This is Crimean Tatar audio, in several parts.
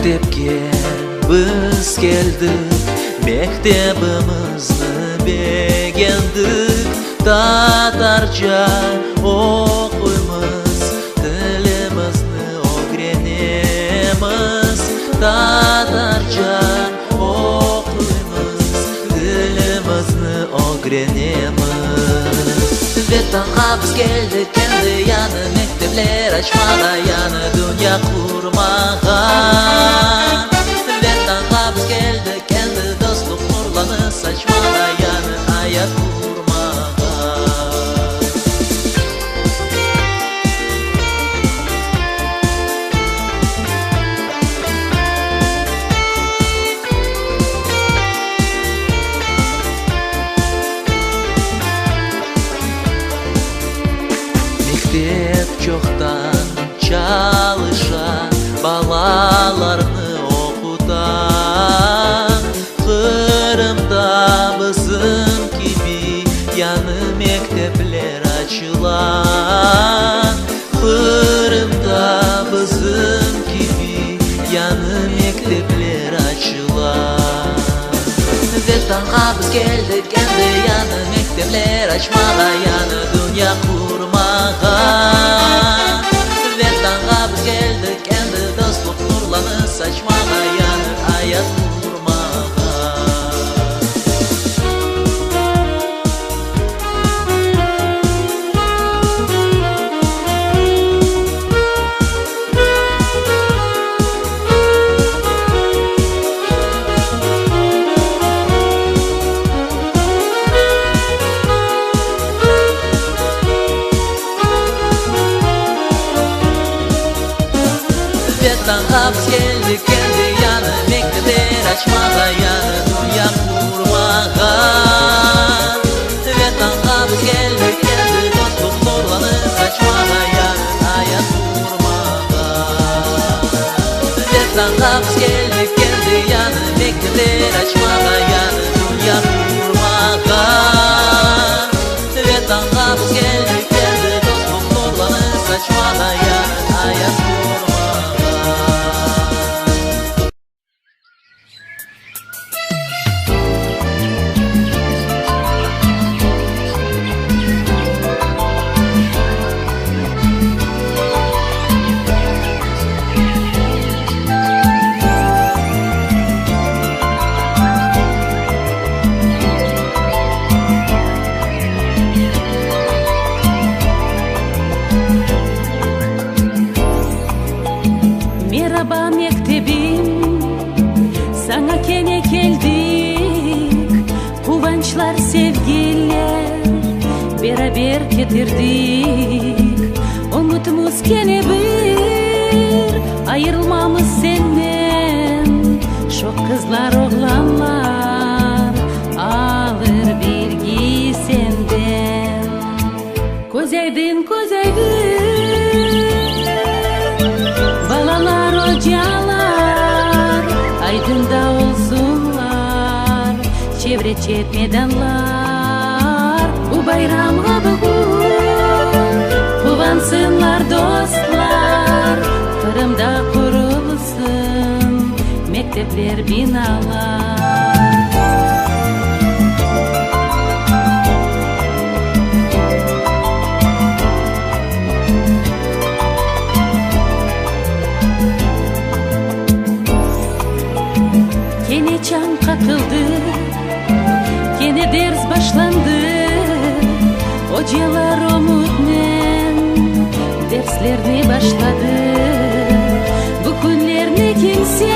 Mektepke biz keldik, Mektebimizni begendik, Tatarca oquymız, Tilimizni ögrenemiz. Tatarca oquymız, Tilimizni ögrenemiz. Vetanğa biz keldik endi yañı mektepler açmağa, Yañı dünya qurmağa. Vetanğa biz keldik endi dostluq nurlarnı saçmağa, Yañı ayat qurmağa. Mektep çoqtan çalışa, balalarnı oquta. Qırımda bizim kibi yañı mektepler açıla. Qırımda bizim kibi yañı mektepler açıla. Vetanğa biz keldik endi yañı mektepler açmağa, Yañı dünya qurmağa. Vetanğa biz keldik endi dostluq nurlarnı saçmağa, Yañı ayat qurmağa. Vetanğa biz keldik endi yañı mektepler açmağa, Yañı dünya qurmağa. Vetanğa biz keldik endi dostluq nurlarnı saçmağa, Yañı ayat qurmağa. Vetanğa biz keldik endi yañı mektepler açmağa, Yañı dünya qurmağa. Vetanğa biz keldik endi dostluq nurlarnı saçmağa, Yañı ayat qurmağa. Meraba, mektebim, saña kene keldik, Quvançlar, sevgiler beraber ketirdik. Ümütimiz kene bir, ayırılmamız senden, Şoq qızlar, oğlanlar alır bilgi senden. Köz aydın, köz aydın, balalar, ocalar, Aydında olsunlar çevre-çet meydanlar. Bu bayramğa bugün quvansınlar dostlar, Qırımda qurulsın mektepler, binalar. Kene çañ qaqıldı, kene ders başlandı, Ocalar ümütnen derslerni başladı. Bu künlerni kimse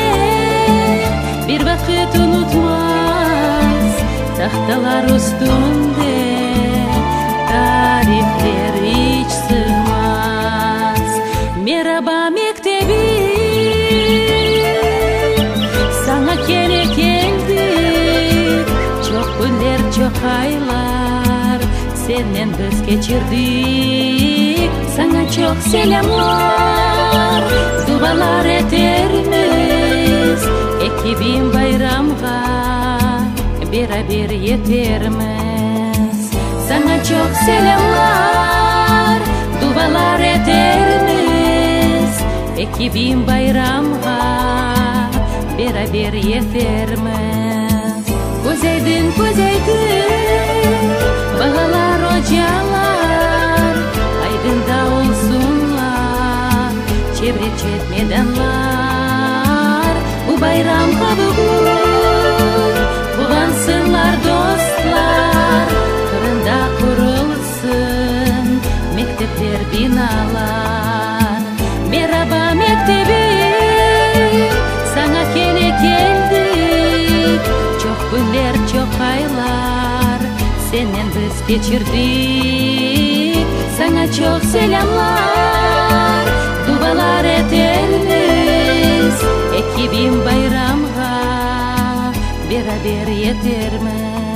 bir vaqıt unutmaz, Tahtalar üstünde tarihler iç sığmaz. Meraba, mektebim, saña kene keldik, Çoq künler, çoq aylar sennen biz keçirdik. Saña çoq selâmlar, dualar etermiz, Ekibim bayramğa beraber yetermiz. Saña çoq selâmlar, dualar etermiz, Ekibim bayramğa. Beraber yetermiz. Köz aydın, köz aydın, Balalar, ocalar, Aydında olsunlar Çevre-çet meydanlar. Bu bayramğa bugün Quvansınlar dostlar, Qırımda qurulsın Mektepler, binalar. Meraba, mektebim, Saña kene keldik. Çoq künler, çoq aylar Sennen biz keçirdik. Saña çoq selâmlar, Dualar etermiz. 2000 bayramğa Beraber yetermiz.